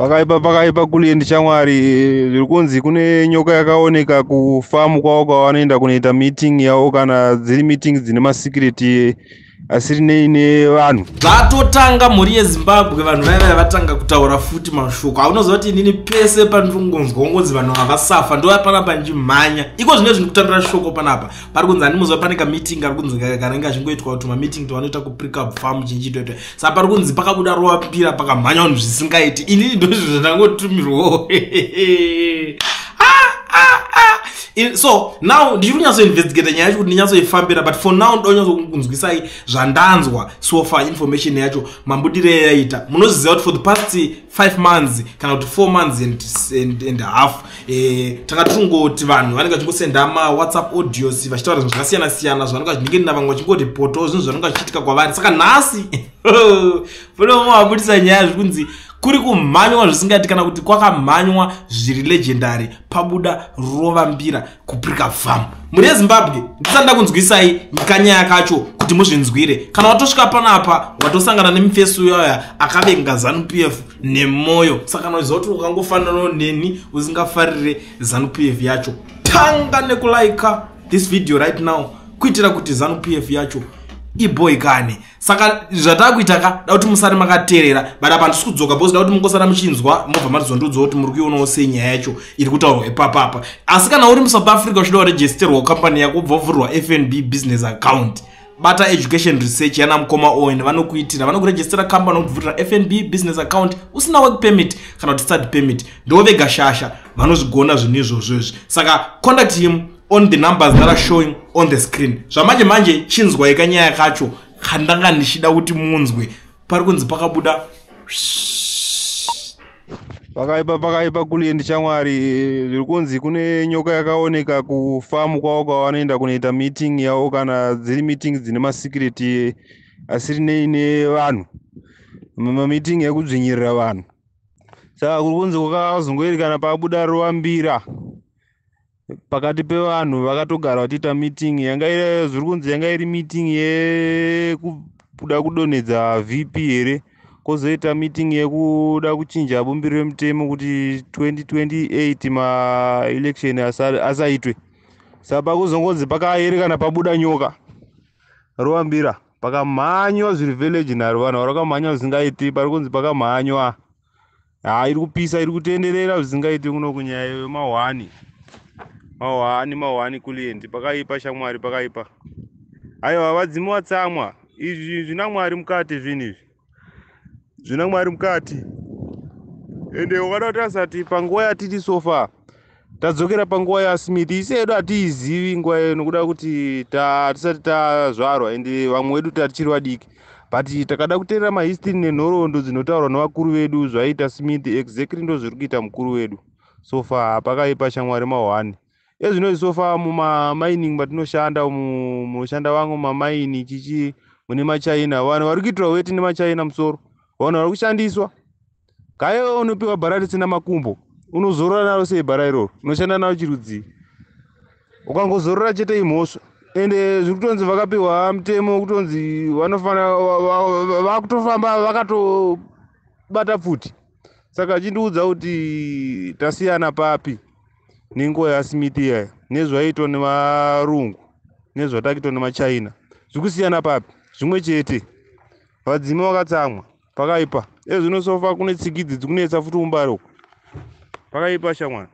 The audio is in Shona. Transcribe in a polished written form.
Pakaipa, pakaipa kuliendi shamwari. Zviri kunzi kune nyoka yakaoneka kufamu kwavo kwavanoenda kunoita meeting yavo, kana dziri meeting dzine masecret asiri nei nevanhu. Zvatotanga, mhuri yeZimbabwe. Vanhu vaya vaya vatanga kutaura futi mashoko aunoziva kuti inini pese pandinongonzwa ngonzi vanhu havasafa, ndo panapa ndichimhanya iko zvine zvini kutambira shoko panapa. Pari kunzi, handimuziva, pane kameeting kari kunzi kanenge achingoitwa kuti mameeting tovanoita kuPrecabe Farm chinchitoitwa. Saka pari kunzi pakabuda rovambira, pakamhanya vanhu zvisingaiti. Inini ndozvo zvandangotumirwawo. So now ndichiri kunyatsoinvestigata nyaya yacho kuti ndinyatsoifambira, but for now ndonyatsokunzwisai zvandanzwa so far, information yacho mambudire yaita. Munoziziva kuti for the past 5 months kana kuti 4 months and half, tanga tiringoti vanhu vanenge vachingosenda maWhatsApp audios vachitaura zvinhu zvakasiyana siyana zvanenge vachiningirina, vamwe vachingoripotawo zvinhu zvanenge zvichiitika kwavari. Saka nhasi pane vamwe vabudisa nyaya, zviri kunzi kuri kumhanywa zvisingati, kana kuti kwakamhanywa zviri legendary, pabuda rovambira kuPrecabe Farm. Mhuri yeZimbabwe, ndisati ndakunzwisai kanyaya kacho kuti muzvinzwire, kana watosvika panapa watosangana nemufesi uyaya akavenga ZANU PF nemwoyo. Saka unoziva kuti ukangofananawo neni usingafarire ZANU PF yacho, tanga nekulaika this video right now kuitira kuti ZANU PF yacho iboikane. Saka zvatakuita ka, da kuti musare makateerera, but apa handisi kudzoka because da kuti mungosara muchinzwa, mobva matizondiudzawo kuti muri kuionawo sei nyaya yacho iri kutaurwa ipapapa. Asi kana uri muSouth Africa uchida kuregisterwa kambani yako, ubva wavhurirwa FNB business account, bata Education Research yana mukoma Owen. Vanokuitira, vanokurejistera kambani, wokuvhurira FNB business account usina work permit kana kuti study permit. Ndo vega shasha vanozvigona zvinhu izvozvo izvi. Saka contact him on the numbers that are showing on the screen. Zvamanje manje, chinzwai kanyaya kacho kandanga ndichida kuti munzwe. Pari kunzi pakabuda. Pakaipa, pakaipa kuliendi shamwari. Zviri kunzi kune nyoka yakaoneka kufamu kwavo kwavanoenda kunoita meeting yavo, kana dziri meeting dzine masecret asiri nei nevanhu, mameeting ekudzvinyirira vanhu. Saka kuri kunzi kwakazongoerekana pabuda rovambira pakati pevanhu vakatogara vachiita meeting. Yanga iri, zviri kunzi yanga iri meeting yekuda kudonhedza VP here, kwozoita meeting yekuda kuchinja bumbiro remutemo kuti 2028 maelection asaitwe. Saka pakuzongonzi pakaerekana pabuda nyoka, rovambira, pakamhanywa zviri village nharo. Vanhu vari vakamhanywa zvisingaiti. Pari kunzi pakamhanywa. Ha, iri kupisa, iri kutenderera zvisingaiti kuno kunyaya yemahwani, mahwani, mahwani kuliendi. Pakaipa shamwari, pakaipa. Aiwa, vadzimu vatsamwa. Izvi zvina Mwari mukati, zvinhu izvi zvina Mwari mukati. Ende wakada kuti asati panguva yatiri so far tadzokera panguva yaSmith. Isi yedu hatiizivi nguva iyo nokuda kuti tisati tazvarwa, ende vamwe vedu tatichiri vadiki, but takada kuteerera mahistory nenhoroondo dzinotaurwa nevakuru vedu, zvaiita Smith exactly ndo zviri kuita mukuru wedu so far. Pakaipa shamwari, mahwani ezvinoi. So far mumamining matinoshanda, munoshanda vamwe mamaini chichi, mune maChina, vanhu vari kuitirwa weti nemaChina musoro, vanhu vari kushandiswa. Kaiwe unopiwa bhara risina makumbo, unozorora naro sei bhara iroro? Unoshanda naro chirudzii? Ukangozorora chete imhosva. Ende zviri kutonzi vakapiwa mutemo wekutonzi vanofanira vakutofamba vakatobata pfuti. Saka chindiudza kuti tasiyana papi nenguva yaSmith iyaya, nezvaiitwa nevarungu nezvatakuitwa nemaChina, zviri kusiyana papi? Zvimwe chete. Vadzimi vakatsamwa. Pakaipa. Ezvino so far kune tsikidzi dzikunetsa futi umbare uko. Pakaipa shamwari.